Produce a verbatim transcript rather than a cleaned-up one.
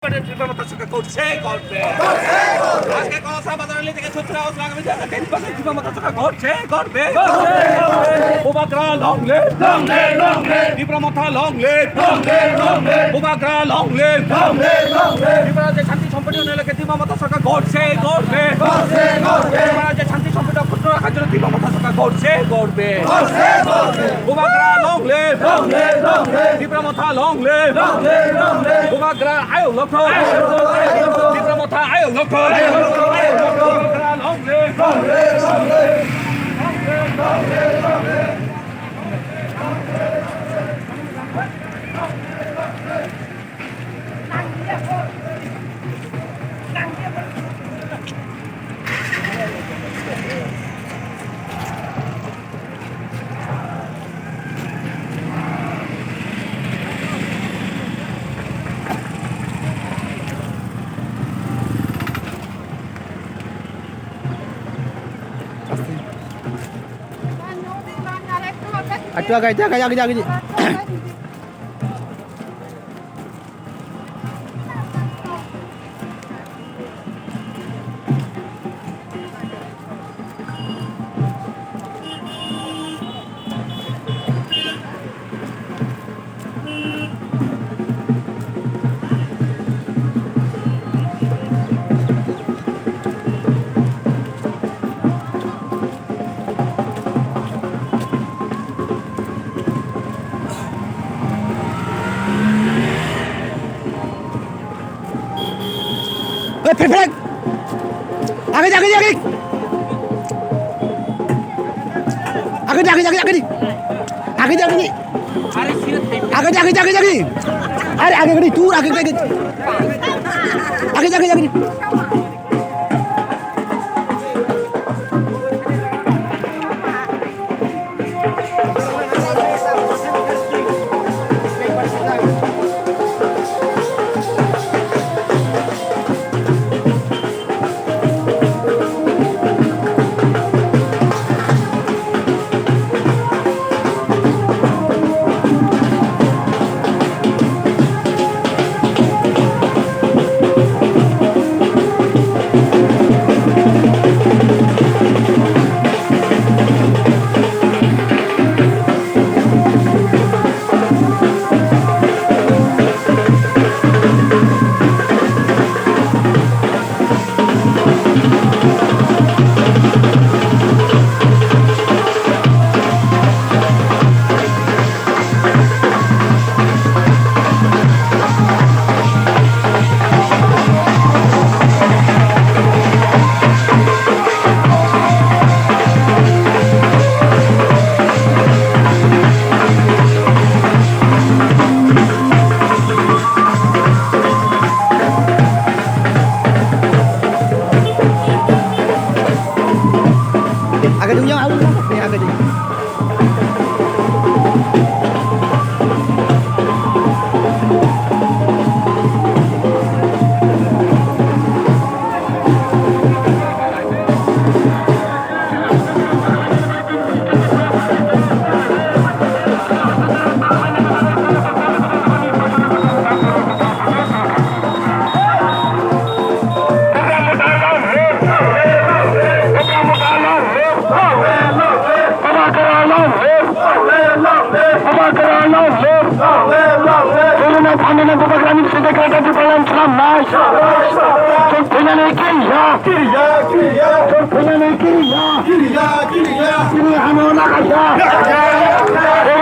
ত্রিপুরা মথা সরকার করছে, করবে। আজকে কলসা বাজার রেলি থেকে ছুটছে আওয়াজ লাগাবে যে আজকে ত্রিপুরা মথা সরকার করছে, করবে। বুবাগ্রা long live। ত্রিপুরা মথা long live। বুবাগ্রা long live। ত্রিপুরা রাজ্যে শান্তি সম্প্রীতি উন্নয়ন লক্ষ্যে ত্রিপুরা মথা সরকার করছে, করবে। ত্রিপুরা রাজ্যে শান্তি সম্প্রীতি অক্ষুণ্ণ রাখার জন্য ত্রিপুরা মথা সরকার করছে, করবে। বুবাগ্রা long live। Tripura Motha long live। Bubagra ayuk lokthok. Tipra Motha ayuk lokthok. Bubagra long live. Achu agai, agai, agai, agai. Oi, phek, phek. Age, age, age. Age, age, age, age. Age, age, age. Age, age, age, age. Are, age, age, tur, age, age. Age, age, age. Agak dulu yang awal lah, yang agak dulu. Kiriya, kiriya. Kiriya, kiriya. Kiriya, kiriya. Kiriya, kiriya. Kiriya, kiriya.